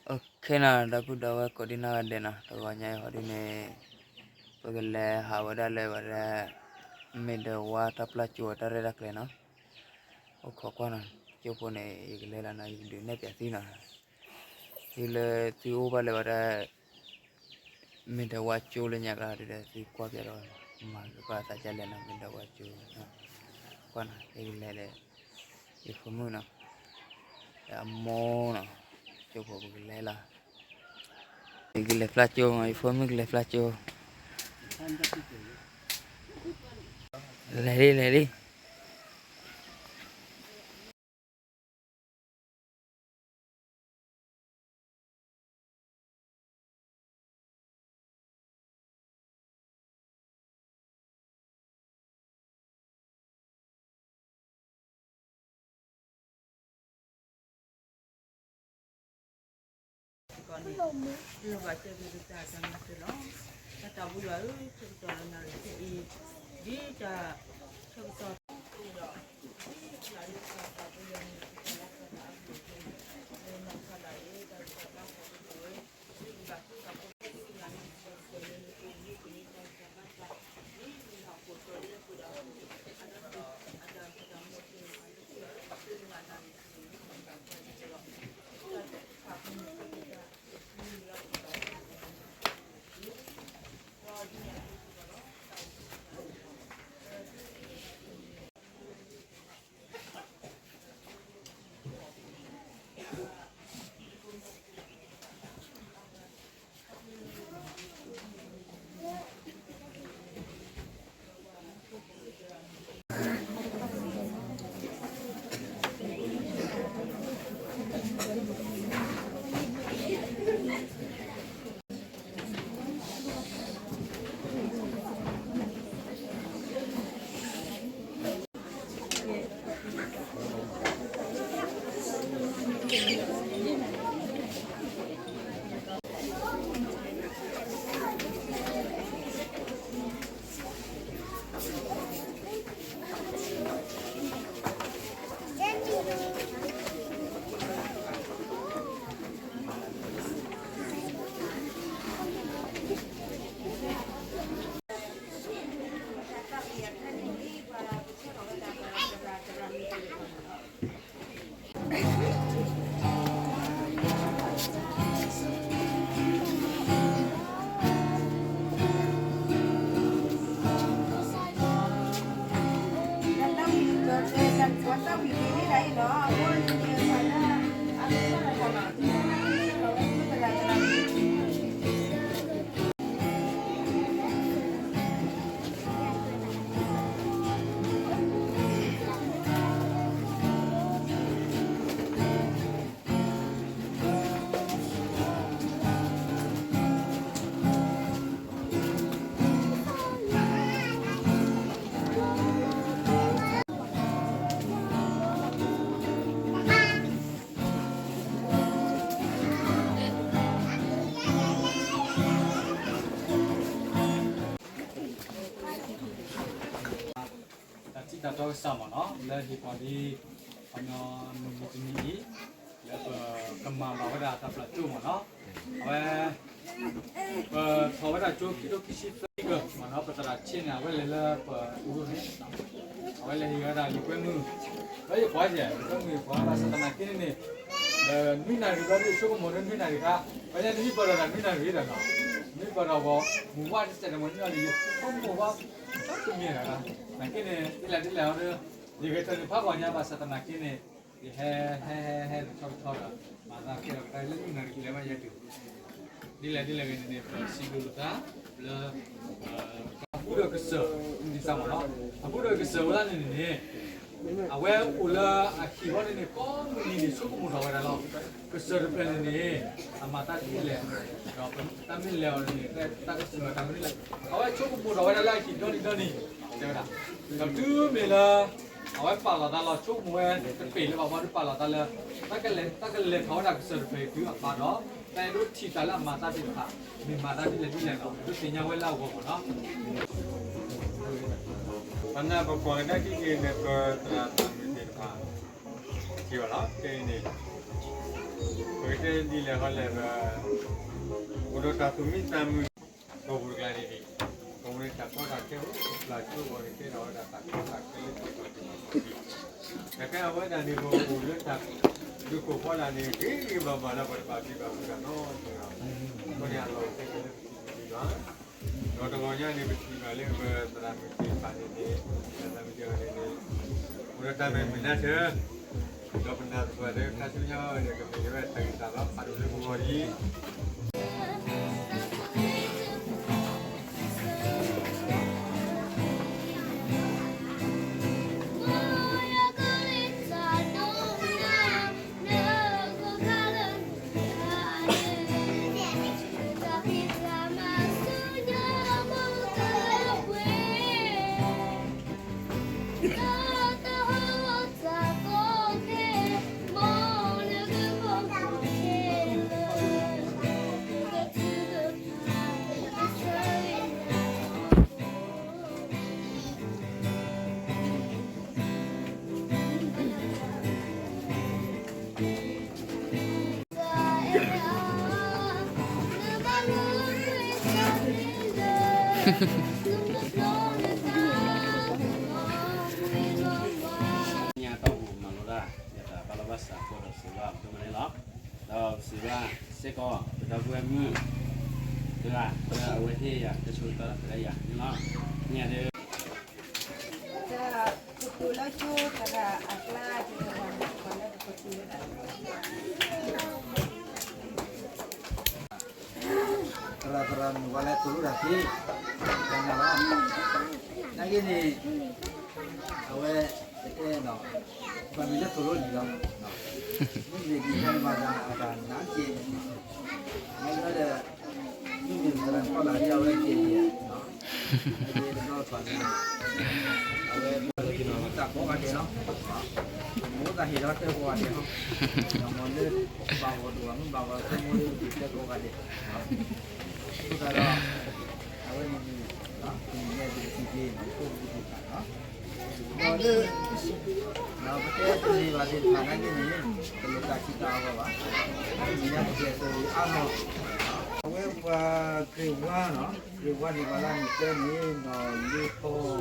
Okay နီၤ ဒီပုၢ်ဒီဝဲၢ်ကိးဒံနီၢ်ဂၤဒဲးနီၤ, တဂီၤညါအံၤဟီဒုန့ၣ် ပကလဲၤဟးဝဲဒၣ်လၢဝဲဒၣ် မ့ၢ်ဒဝါတၢ်ပျၢ်ကၠိအတၢ်ရဲၣ်တၢ်ကျဲၤနီၤ. အိၣ်ခိးကွၢ်နီၤ, ကၠိဖိန့ၣ် ယကလဲၤလီၤနီၤ, ယကဒုးနဲၣ်ပၠးသုနီၤ. သုလၢသုအိၣ်ဘၣ်လၢဝဲဒၣ် မ့ၢ်ဒဝါကၠိလၢညါကျါဒုဒီး သုကွၢ်ပၠးဒီး မၤကဘၣ်သးဒ်လဲၣ်နီၤ, မ့ၢ်ဒဝါကၠိ ကွၢ်နီၤ, ယကလဲၤဒီး ယဖိမုၣ်နီၤ, ဒီးအမိၢ်နီၤ, ကၠိဖိပကလဲၤလီၤ. ယကလဲၤပျၢ်ကၠိ, ယဖိမုၣ်ကလဲၤပျၢ်ကၠိ, လဲၤလံ လဲၤလံ. တၢ်ထံၣ်တၢ်တီကစၢ်မ့ၢ်နီၤ လၢဟ့ၣ်ပှၤဒ် အမ့ၢ်မုၢ်မုၢ်တနံၤအံၤ လၢပကမၤဘၣ်ဝဲဒၣ်တၢ်ပျၢ်ကၠိမ့ၢ်နီၤ အဝဲ ပထီၣ်ဝဲဒၣ်ကၠိခံကထိခံဆံသၢဂၤမ့ၢ်နီၤ ပသရၣ်ဆ့န့ၣ် အဝဲလဲၤလၢပအူန့ၣ် အဝဲလဲၤဟ့ၣ်ဝဲဒၣ်လံာ်ကွဲမုာ် လၢယပှၤယဲ လံာ်ကွဲမုာ်ယပှၤဘၣ်ဆၣ်သနာ်က့န့ၣ်န့ၣ် ဒီးနွံနၣ်ရံၣ်ဘျီဒ် ဆိကမိၣ်ဒီးနွံနၣ်ရံၣ်ခါ ဝဲန့ၣ်တမ့ၢ်ပၢၢ်ဒီးတၢ်နွံနၣ်ရံၣ်ဒီးနီၤ မ့ၢ်ပၢၢ်ဒီးဂီၤ မုၢ်ဝါတစဲးတမှဲၤနွံနၣ်ရံၣ် ဆိကမိၣ်ဝဲ တမ့ၢ်ဒၣ် သနာ်က့န့ၣ် ဒ်လဲၣ်ဒ်လဲၣ်အီၤဒီး ယဂဲၤထၢၣ်န့ၣ်ဖးဂီၤညါဘၣ်ဆၣ်သနာ်က့န့ၣ် ယဟဲ ဟဲ ဟဲ ဟဲ တဆီတဆီဒီး မၤသးကဲထီၣ်ကဒါလၢနွံနၣ်ရံၣ်ကလဲၤဘၣ်ယဲတုၤ ဒ်လဲၣ်ဒ်လဲၣ်ဂ့ၤန့ၣ်န့ၣ် ပစံးဘျုးလိာ်သး လၢ အဃုဒီးကစၢၢ် ဒ်စၢ်မ့ၢ်နီၤ အဃုဒီးကစၢၢ်ဝဲဒၣ်န့ၣ်န့ၣ် အဝဲအိၣ်လၢအဟံၣ်ဃီန့ၣ်န့ၣ် ကိးမုၢ်နံၤန့ၣ် ဆိကမိၣ်ထီၣ်ဝဲဒၣ်လီၤ. ကစၢၢ်တဖျၢၣ်န့ၣ်န့ၣ် အမၤတၢ်ဒ်လဲၣ် ဒီးတၢ်မ့ၢ်လဲၤအီၤန့ၣ် တၢ်ကစၢၢ်တၢ်မနုၤလဲၣ် အဝဲဆိကမိၣ်ထီၣ်ဝဲဒၣ်လၢအဟံၣ်ဒီနံၤဒီနံၤ တဲဝဲဒၣ် ဒီးတုၤမ့ၢ်လၢ အဝဲပာ်လီၤသးလီၤ ဆိကမိၣ်ဝဲတပ့ၤလၢဘၣ်ဘီဒုးပာ်လီၤသးလၢ တၢ်ကလဲၤထီၣ်ဝဲဒၣ်ကစၢၢ်တဖျၢၣ်အံၤတုၤအပာ်ဒီး တၢ်အဲၣ်ဒိးထံၣ်သးလၢအမၤတၢ်သ့ၣ်တဖၣ် မ့ၢ်မၤတၢ်ဒ်လဲၣ်ဒ်လဲၣ်ဒီး ဒိးသ့ၣ်ညါဝဲလၢအဂီၢ်မ့ၢ်နီၤ ပနၢ်ပကွၢ်ကဒါက့ၤက့ၤန့ၣ် ပသရၣ်သးမုၢ်သ့ၣ်တဖၣ် က့ၤဘၣ်လီၤ ခဲအံၤန့ၣ် ပကတဲဒ်လဲၣ်ဟီလဲၣ်, အိၣ်ဒီးတၢ်သူၣ်မံသးမုာ်, ကီၢ်ပူၤတကျါန့ၣ်, ကီၢ်ပူၤန့ၣ် တၢ်ကီတၢ်ခဲအိၣ်ဖျါကၠိဂီၤန့ၣ် ကဲထီၣ်ဝဲဒၣ်တၢ်ကီတၢ်ခဲလၢတၢ်ကီတၢ်ခဲ, တၢ်ကဲအဝဲဒၣ်န့ၣ် ပအိၣ်လၢတၢ်ဒုးခိၣ်ဖီလာ်န့ၣ် ဂ့ၤဂ့ၤဘၣ်ဘၣ်လၢပတဘၣ်ပျံၤဘၣ်ဖုးတၢ်နီတမံၤဘၣ်. အဃိန့ၣ် အလီၢ်အိၣ်ခဲခဲလၢပစံးဘျုးက့ၤယွၤ ဒီးတဂီၤညါန့ၣ် ပထံၣ်ဘၣ်လၢပသရၣ်မုၣ်သ့ၣ်တဖၣ်န့ၣ်န့ၣ်, သရၣ်မုၣ်သ့ၣ်တဖၣ်န့ၣ်န့ၣ်, အိၣ်ဒီးတၢ်မဲာ်မုာ်နါဆၢ, ဒီးပနာ်သပှၢ်တၢၢ်ခါဆူညါအံၤန့ၣ် ကမ့ၢ်ဝဲတၢ်ဂံၢ်တၢ်ဘါဖးဒိၣ်လၢပဂီၢ်လံ. ညါတၢ်ဟူးမၤလိတၢ် ယတၢ်ဘၣ်လီၤဘၣ်စးဖီၣ်ဒီးစံးဘၣ်ဒိၣ်မးန့ၣ်လီၤ. ဒီးစံးဘၣ်စ့ၢ်ကီး ပဒီပုၢ်ဝဲၢ်မုၣ် တဂၤလၢအဝဲဟ့ၣ်ယၤတၢ်ဆၢကတီၢ်လၢယၤန့ၣ်လီၤ. ညါဒီး ကတိၤလၢကၠိသရၣ်အကျါ ကတိၤပှၤလၢပကတိၤဝဲဒၣ် သရၣ်သရၣ်မုၣ်ဝဲလၢသိၣ်လိတၢ်သ့, တၢ်နၤလီၤ, နာ်က့န့ၣ် အဝဲ တကဲနီၤ, ပှၤမံၤလၢသိၣ်လိလံလီၤ, မ့မ့ၢ်ဒ်န့ၣ်မၤသးအတၢ်နါက့ၤ, မ့ၢ်လၢဒီး မ့မ့ၢ်သရၣ်ဖီလာ်ဒ်အဝဲက့ၤန့ၣ်, နာ်က့တဘျီပှၤမံၤ အဝဲ တၢ်ကိးဂၤဒဲးလီၤ, မိၢ်သးဟ့ၣ်လီၤတၢ်ကိးဂၤဒဲးလီၤ, ဒီးမ်လၢ ဘၣ်ဂီၤဒိၣ်မုၢ်ဘၣ်ဂီၤဆိကမိၣ်လၢတၢ်ကိးဂၤဒဲး, အဃိသတးဒီး အဝဲန့ၣ်န့ၣ် မ့ၢ်ဒ်ပစံးက့ၤ ခိၣ်ပကံၢ်သ့ၣ်တဖၣ်လီၤ, ဒီးလၢ ပတဲတန့ၢ်ဘၣ်သ့ၣ်တဖၣ်နာ်က့န့ၣ် တလိၣ်တၢ်စံးတၢ်အဂီၢ်ဘၣ်, မ့ၢ်ညါပကဲသိးအါမး, အဝဲပှၤ grade one နီၤ, grade one န့ၣ် ပှၤလၢနတဲန့ၣ် နီၢ်လ့ဖီ ပှၤဂ့ၤ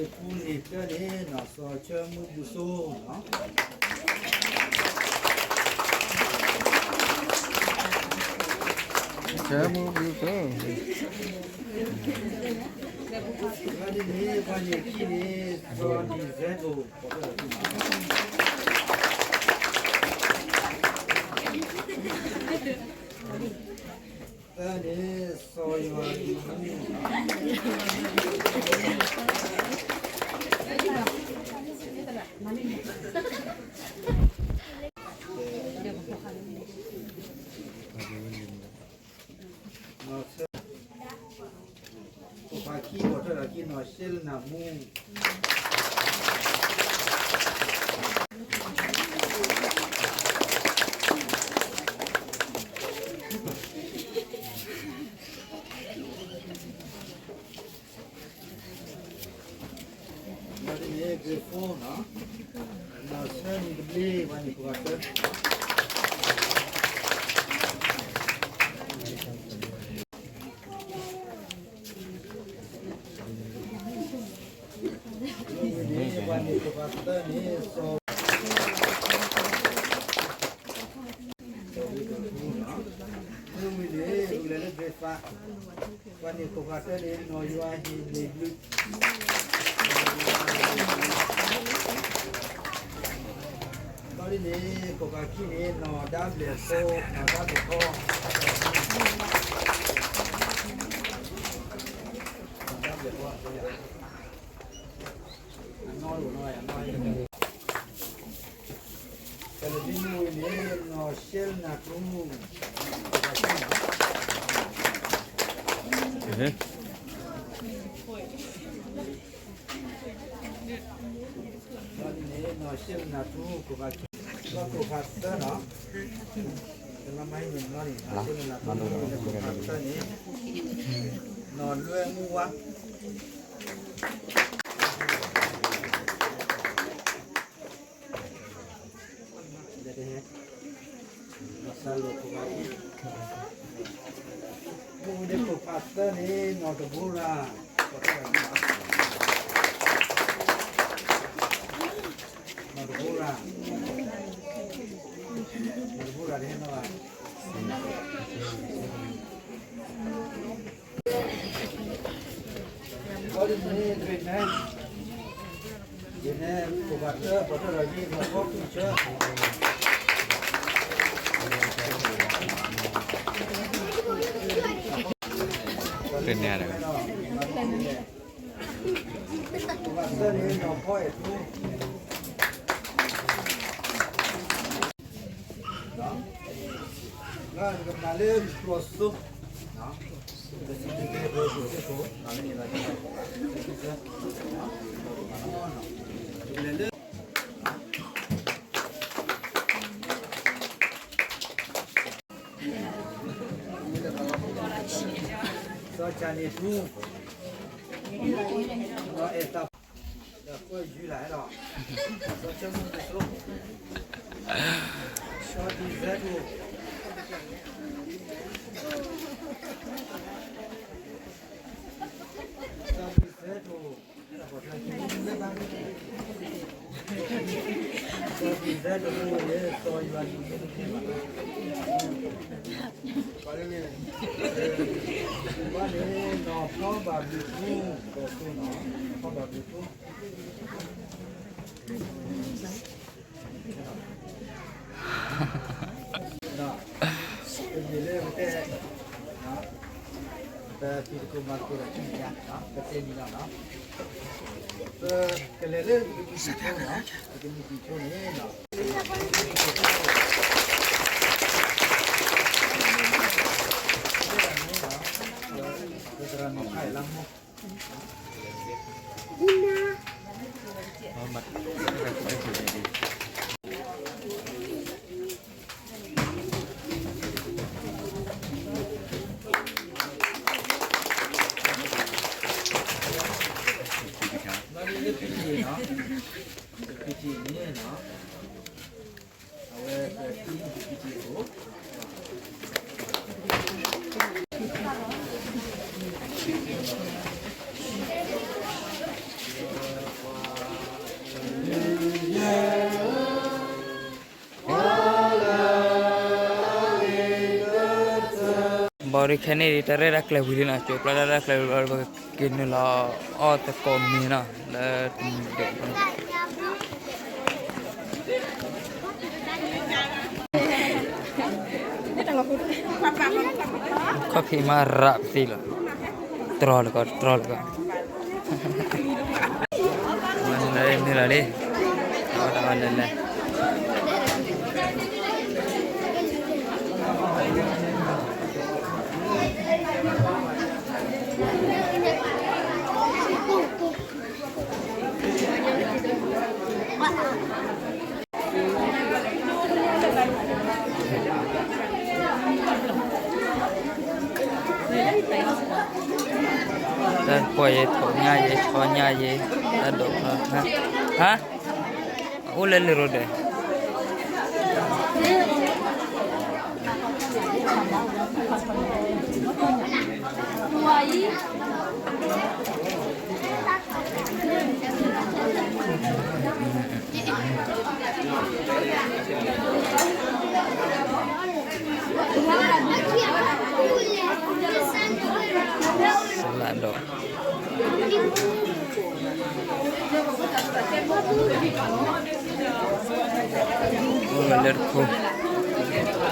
ပူၤန့ၣ်တၢ်န့ၣ် နီၢ်စီၤဆၢမုၢ်ဘူၣ်စိနီၤ, ဆၢမုၢ်ဘူၣ်စိ, ဒ်န့ၣ် ပှၤန့ၣ်ခံန့ၣ် စီၤဒံၣ်စဲဒိၣ် သၢန့ၣ် စီၤယွၤဒံၣ်မူ ခိၣ်ဖးခံ ဘီၣ်ထၢၣ်ဒီးခံ နီၢ်ရှဲလၢနၢ်မူ ဒီးဒ်န့ၣ် grade four နီၤ, နီၢ်ဆၢနံၤတဘျ့ ပှၤန့ၣ်ခိၣ်ဖးသၢ န့ၣ် ပှၤန့ၣ်ခိၣ်ဖးသၢန့ၣ် စီၤ မ့ၢ်ဝံၤန့ၣ် ဝံၤလၢ grade five ပှၤန့ၣ်ခိၣ်ဖးသၢန့ၣ် နီၢ်ယွၤဟ့ၣ်န့ၢ်ဘျုး ဒီးဒ်န့ၣ် ခိၣ်ဖးခံန့ၣ် နီၢ်ဒါဘျဲၣ်ဖိ နီၢ်ဒါဘျဲၣ်ဖိ နီၢ်ဒါဘျဲၣ်ဖိ လီၤန့ၣ် နီၢ်ရှဲလနၤထူ ကိးဖးသၢနီၤ, တလီၤမၢ်န့ၣ် နီၢ်န့ၣ် နီၢ်ရှဲလနၤထူ ကိးဖးသၢန့ၣ် နီၢ်လွဲမူဝါ မ့ၢ်ကိးဖးသၢန့ၣ် နီၢ်တဘိရၤ, နီၢ်တဘိရၤ, နီၢ်တဘိရၤတဟဲနီၤဘၣ်. စီၤကၢ်န့ၣ်ထူ, ဒီးအဲၣ်သး, ဒီးကွၢ်ယုၢ်လၢဒီး, စီၤကၢ်မုၢ်ကဆိ, စီၤဒံၣ်စဲဒိၣ်, စီၤဒံၣ်စဲဒိၣ် ပမ့ၢ်လၢပတဲ, ပဖံးသကိးမၤသကိးဒီး ပတဲမံၤလီၤနီၤ, ပကလဲၤလၢပကမံၤတံၤဆိနီၤ, ပကမံၤတံၤဆိန့ၣ်နီၤ, ပသရၣ်နီၢ်ဖးအံၤလၢမိၢ် ဘၣ်ဒီးခဲန့ၣ် တၢ်ရဲၣ်တၢ်ကျဲၤဝံၤလံနီၤ, ကၠိပျၢ်တၢ်ရဲၣ်တၢ်ကျဲၤဝံၤလီၤ ပကက့ၤနုာ်လီၤအီၣ်သကိးမ့ၤနီၤ လၢတမံၤဒိၣ် ခီၣ်ဖံးမၤရးပသံလီၤ, တြီလၢကီၢ် တြီလၢကီၢ်, မၤနုၤလီၤလံ, အဝဲတၢ်အီၣ်လဲၤလဲၤ တၢ်ကွၢ်ယဲ ထိၣ်ညၣ်ယဲ ဆီညၣ်ယဲ, တၢ်ဒိးဖျီ, ဟါ, အိၣ်လၢလၢရိဒဲး စလၢၣ်ဒီး အိၣ်လၢတခိၣ် ဟါ,